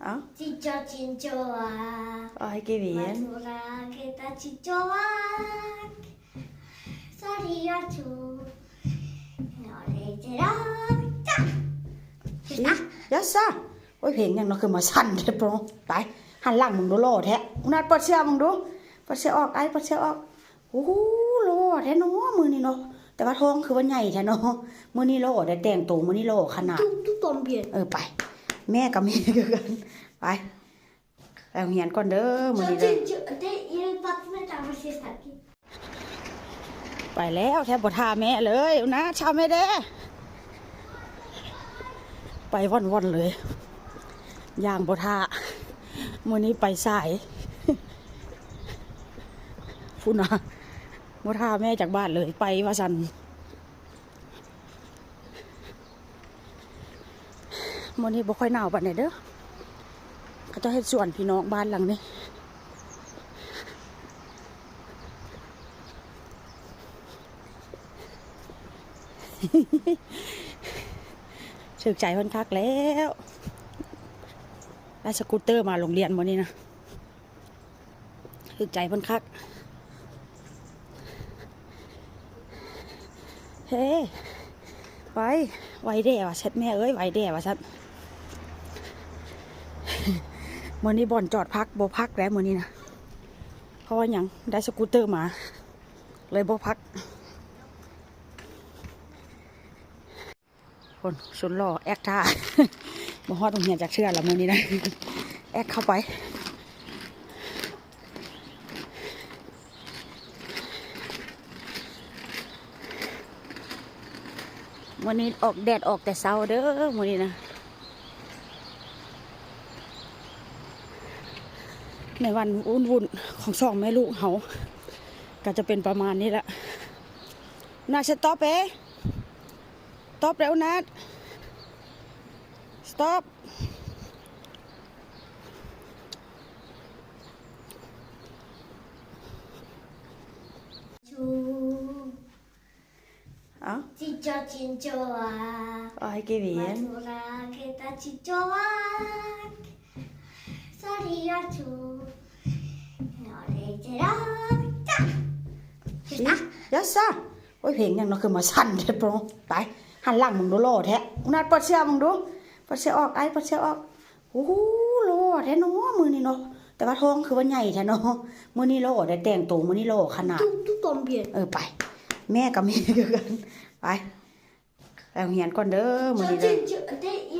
ເອົ້າ Cicho, cicho, a. Ai, qué bien. Matura, que ta cicho, a. Saria chu. No le será. Ya está. ໂອ້ຍ ເພງຫຍັງເນາະ ຄືມາສັ່ນແທ້ປະ? ໄປ ຫັນຫຼັງເບິ່ງດູ ຫຼໍ່ແທ້. ອຸນັດ ເປີດເສື້ອເບິ່ງດູ ເປີດເສື້ອອອກ ໄອ້ ເປີດເສື້ອອອກ. ໂອ້ໂຫ ຫຼໍ່ແທ້ເນາະມື້ນີ້ເນາະ ແຕ່ວ່າທ້ອງຄືວ່າໃຫຍ່ແທ້ເນາະ. ມື້ນີ້ຫຼໍ່ໄດ້ແຕ່ງໂຕ ມື້ນີ້ຫຼໍ່ຂະໜາດ. Tú, tú también. ເອີ ໄປ ແມ່ກໍມີຄືກັນ. ໄປ ໄປໂຮງຮຽນກ່ອນເດີມື້ນີ້ເດີ. Yo, yo, yo, te, y el patrón está aquí. ໄປແລ້ວ ແທບບໍ່ຖ້າແມ່ເລີຍ. ອຸນັດ ເຊົາແມ່ເດ້. ໄປວ່ອນໆເລີຍ ຢ່າງບໍ່ຖ້າ. ມື້ນີ້ໄປສາຍ ພຸ້ນນະ ບໍ່ຖ້າແມ່ຈັກບາດເລີຍ ໄປວ່າຊັ້ນ. ມື້ນີ້ບໍ່ຄ່ອຍໜາວປານໃດເດີ ເຂົາເຈົ້າເຮັດສວນ ພີ່ນ້ອງ ບ້ານຫຼັງນີ້. ຖືກໃຈເພິ່ນຄັກແລ້ວ ໄດ້ສະກູດເຕີມາໂຮງຮຽນມື້ນີ້ນະ. ຖືກໃຈເພິ່ນຄັກ. ເຮ ໄວ ໄວແດ່ວ່າຊັ້ນ ແມ່ເອີຍ ໄວແດ່ວ່າຊັ້ນ. ມື້ນີ້ບ່ອນຈອດພັກ ບໍ່ພັກແລ້ວມື້ນີ້ນະ. ເພາະວ່າຫຍັງ? ໄດ້ສະກູດເຕີມາ ເລີຍບໍ່ພັກ. ຄົນສຸດຫຼໍ່ແອັກທ່າ ບໍ່ຮອດໂຮງຮຽນຈັກເທື່ອລະມື້ນີ້ນະ ແອັກເຂົ້າໄປ. ມື້ນີ້ອອກແດດອອກແຕ່ເຊົ້າເດີ ມື້ນີ້ນະ ໃນວັນວຸ່ນໆຂອງສອງແມ່ລູກເຮົາ ກໍຈະເປັນປະມານນີ້ລະ. ນາ ສະຕັອບເອ ສະຕັອບເດ ອຸນັດ ສະຕັອບ. ເອົ້າ Cicho, cicho, a. Ai, qué bien. Matura, que ta cicho, a. Saria chu. No le será. Ya está. Ya está. ໂອ້ຍ ເພງຫຍັງເນາະ ຄືມາສັ່ນແທ້ປະ? ໄປ ຫັນຫຼັງເບິ່ງດູ ຫຼໍ່ແທ້. ອຸນັດ ເປີດເສື້ອເບິ່ງດູ ເປີດເສື້ອອອກ ໄອ້ ເປີດເສື້ອອອກ. ໂອ້ໂຫ ຫຼໍ່ແທ້ເນາະມື້ນີ້ເນາະ ແຕ່ວ່າທ້ອງຄືວ່າໃຫຍ່ແທ້ເນາະ. ມື້ນີ້ຫຼໍ່ໄດ້ແຕ່ງໂຕ ມື້ນີ້ຫຼໍ່ຂະໜາດ. Tú, tú también. ເອີ ໄປ ແມ່ກໍມີຄືກັນ. ໄປ ໄປໂຮງຮຽນກ່ອນເດີມື້ນີ້ເດີ. Yo, yo, yo, te,